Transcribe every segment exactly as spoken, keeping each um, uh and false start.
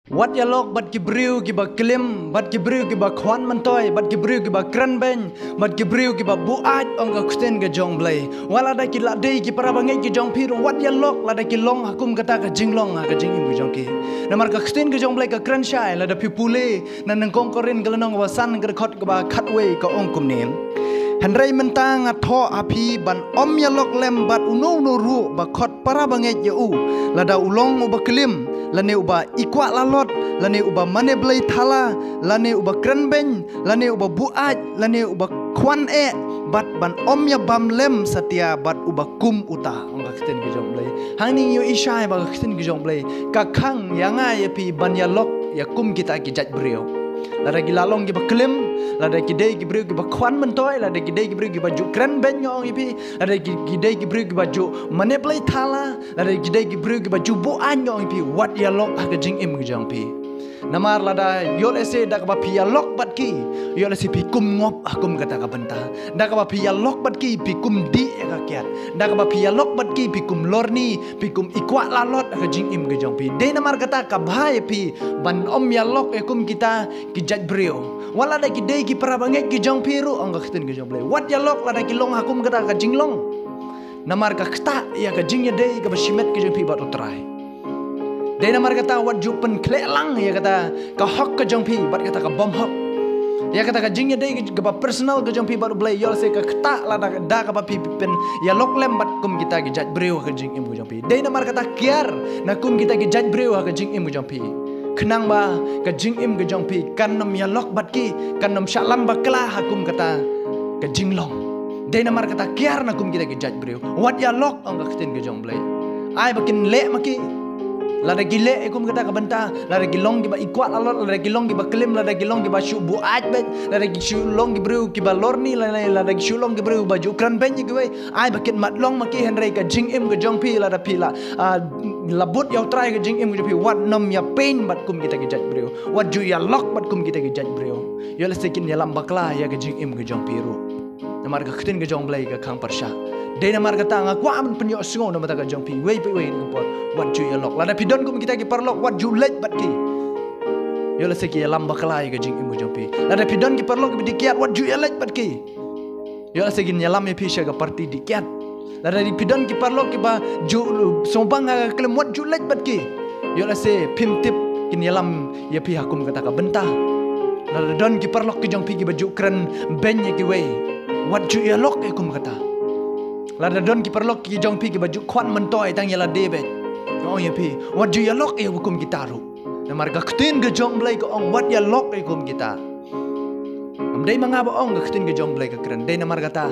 Wat ïalok bad ki briew kiba klim, bad ki briew kiba khwan myntoi, bad ki briew kiba kren beiñ, bad ki briew kiba buaid, ong ka ktien ka jong Blei. Wat lada ki la dei ki para bangeit ki jong phi ruh, wat ïalok lada ki long ha kum kata ka jinglong ha ka jingim ka jong ki. Namar ka ktien ka jong Blei ka kren shai, lada phi pule na nyngkong Korinth ka lynnong kaba san, ka dkhot kaba khatwei, ka ong kumne: Hynrei mynta nga thoh ha phi ban ym ïalok lem bad uno uno ruh ba khot para bangeit ïa u, lada u long uba klim, lane uba ikwah lalot, lane uba mane blei thala, lane uba kren beiñ, lane uba buaid, lane uba khwan eh, bad ban ym ïabam lem satia bad uba kum uta, ong ka ktien ka jong Blei. Hangne ngi ïohi shai ba ka ktien ka jong Blei ka khang ïa nga ïa phi ban ïalok ïa kum kita ki jait briew. Lada ki la long kiba klim, lada ki dei ki briew kiba khwan myntoi, lada ki dei ki briew kiba ju kren beiñ, nga ong ïa phi, lada ki, ki dei ki briew kiba ju mane blei thala, lada ki dei ki briew kiba ju buaid, nga ong ïa phi, wat ïalok ha ka jingim ka jong phi. Namar lada ïoh lehse da kaba phi ïalok bad ki, ïoh lehse phi kum ngop ha kum kata ka bynta. Da kaba phi ïalok bad ki, phi kum dih ïa ka kiad. Da kaba phi ïalok bad ki, phi kum lorni, phi kum ikwah lalot ha ka jingim ka jong phi. Dei namar kata ka bha ïa phi ban ym ïalok ïa kum kita ki jait briew. Wat lada ki dei ki para bangeit ki jong phi ruh, ong ka ktien ka jong Blei, wat ïalok lada ki long ha kum kata ka jinglong. Namar ka ktah ïa ka jingïadei kaba shimet ka jong phi bad U Trai. Dei namar kata wat ju pynkhleh lang ïa kata ka hok ka jong phi bad kata ka bym hok. Ïa kata ka jingïadei kaba personal ka jong phi bad U Blei, ïoh lehse ka ktah lada, da kaba phi pynïalok lem bad kum kita ki jait briew ha ka jingim ka jong phi. Dei namar kata kiar na kum kita ki jait briew ha ka jingim ka jong phi, khnang ba ka jingim ka jong phi kan ym ïalok bad ki, kan ym shah lam bakla ha kum kata ka jinglong. Dei namar kata kiar na kum kita ki jait briew. Wat ïalok, ong ka ktien ka jong Blei. Ai ba kin leh ma ki. Lada ki leh ïa kum kata ka bynta, lada ki long kiba ikwah lalot, lada ki long kiba klim, lada ki long kiba shu buaid beiñ, lada ki shu long ki briew kiba lorni, lada, lada ki shu long ki briew ba ju kren beiñ ïa kiwei, ai ba kin mad long ma ki. Hynrei ka jingim ka jong phi, lada phi la, ah, la bud ïa U Trai, ka jingim ka jong phi wat nym ïapeiñ bad kum kita ki jait briew. Wat ju ïalok bad kum kita ki jait briew. Ïoh lehse kin ïalam bakla ïa ka jingim ka jong phi ruh. Namar ka ktien ka jong Blei ka khang pyrshah. Dei namar kata nga kwah ban pynïohsngew na ka bynta ka jong phi, iwei pa iwei ka por, wat ju ïalok. Lada phi don kum kita ki paralok, wat ju leit bad ki. Ïoh lehse ki ïalam bakla ïa ka jingim ka jong phi. Lada phi don ki paralok kiba dih kiad, wat ju ïaleit bad ki. Ïoh lehse kin ïalam ïa phi sha ka party dih kiad. Lada phi don ki paralok kiba ju sngewbang ha ka klim, wat ju leit bad ki. Ïoh lehse phim tip kin ïalam ïa phi ha kum kata ka bynta. Lada don ki paralok ki jong phi kiba ju kren beiñ ïa kiwei, wat ju ïalok ïa kum kata. Lada don ki paralok ki jong phi kiba ju khwan myntoi tang ïa lade beit, nga ong ïa phi, wat ju ïalok ïa kum kita ruh. Namar ka ktien ka jong Blei ka ong wat ïalok ïa kum kita. Ngam dei ma nga ba ong, ka ktien ka jong Blei ka kren. Dei namar kata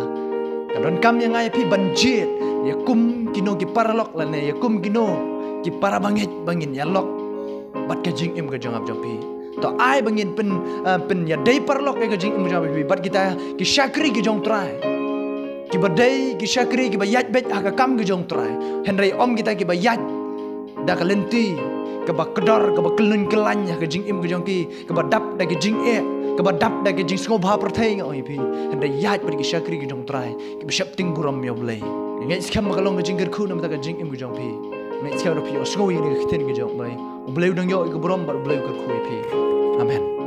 ka donkam ïa nga ïa phi ban jied ïa kum kino ki paralok lane ïa kum kino ki para bangeit ba ngin ïalok bad ka jingim ka jong nga jong phi. To ai ba ngin pyn, ah, pynïadei paralok ïa ka jingim ka jong nga jong phi bad kita ki shakri ki jong U Trai, kiba dei ki shakri kiba ïaid beit ha ka kam ka jong U Trai. Hynrei ym kita kiba ïaid da ka lynti kaba kdor, kaba khlun khlaiñ ha ka jingim ka jong ki, kaba dap da ka jingeh, kaba dap da ka jingsngewbha pyrthei, nga ong ïa phi. Hynrei ïaid bad ki shakri ki jong U Trai kiba sheptieng burom ïa U Blei. Nga ngeit skhem ba ka long ka jingkyrkhu na ka bynta ka jingim ka jong phi. Nga ngeit skhem ba phi ïohsngew ïa kane ka ktien ka jong U Blei. U Blei u dang ïoh ïa ka burom bad U Blei u kyrkhu ïa phi. Amen.